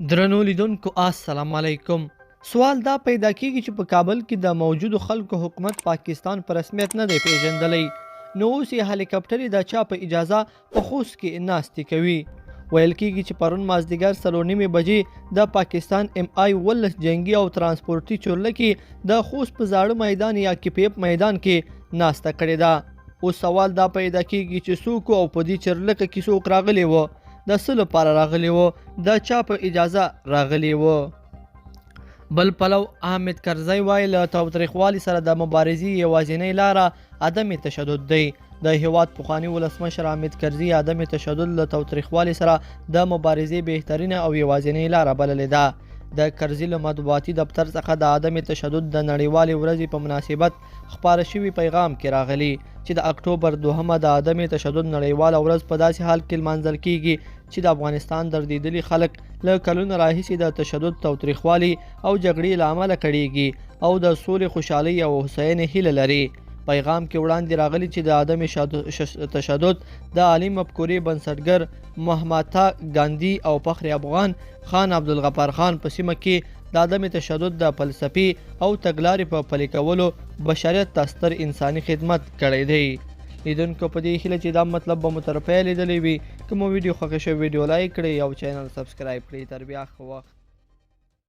درنو لیدونکو السلام علیکم. سوال دا پیدا کیږي چې په کابل کې د موجودو خلکو حکومت پاکستان په رسمیت نه دی پیژندلی، نو اوس یې هلیکاپټرې د چا په اجازه په خوست کې ناستې کوي؟ ویل کیږي چې پرون مازدیګر 4:30 بجې د پاکستان ام آی 19 جنگي او ترانسپورتي چورلکې د خوست په زاړه میدان یا کیپیپ میدان کې ناسته کړې ده. اوس سوال دا پیدا کیږي چې څوک او په دې چورلکه کې څوک راغلي وو، د څه لپاره راغلي وو، د چا په اجازه راغلي وو؟ بل پلو حامد کرزی وایي له تاوتریخوالي سره د مبارزې یوازینۍ لاره عدم تشدد دی. د هیواد پخواني ولسمشر حامد کرزي عدم تشدد له تاوتریخوالي سره د مبارزې بهترینه او یوازینۍ لاره بللې ده. د کرزي له مطبوعاتي دفتر څخه د عدم تشدد د نړیوالې ورځې په مناسبت خپاره شوي پیغام کې راغلي چې د اکتوبر 2 د عدم تشدد نړیواله ورځ په داسې حال کې لمانځل کیږي چې د افغانستان دردېدلي خلک له کلونو راهیسې د تشدد، تاوتریخوالي او جګړې له امله کړیږي او د سولې، خوشحالۍ او هوساینې هیله لري. پیغام کې وړاندې راغلي چې د عدم تشدد د عالي مفکورې بنسټګر مهاتما ګاندي او فخر افغان خان عبدالغفار خان په سیمه کې د عدم تشدد د فلسفې او تګلارې په پلي کولو بشریت ته ستر انساني خدمت کړی دی. لیدونکو په دې هیله چې دا مطلب به مو تر پایه لیدلی وي. که مو ویډیو خوښه شوه، ویډیو لایک کړئ او چینل سبسکرایب کړئ. تر بیا ښه وخت.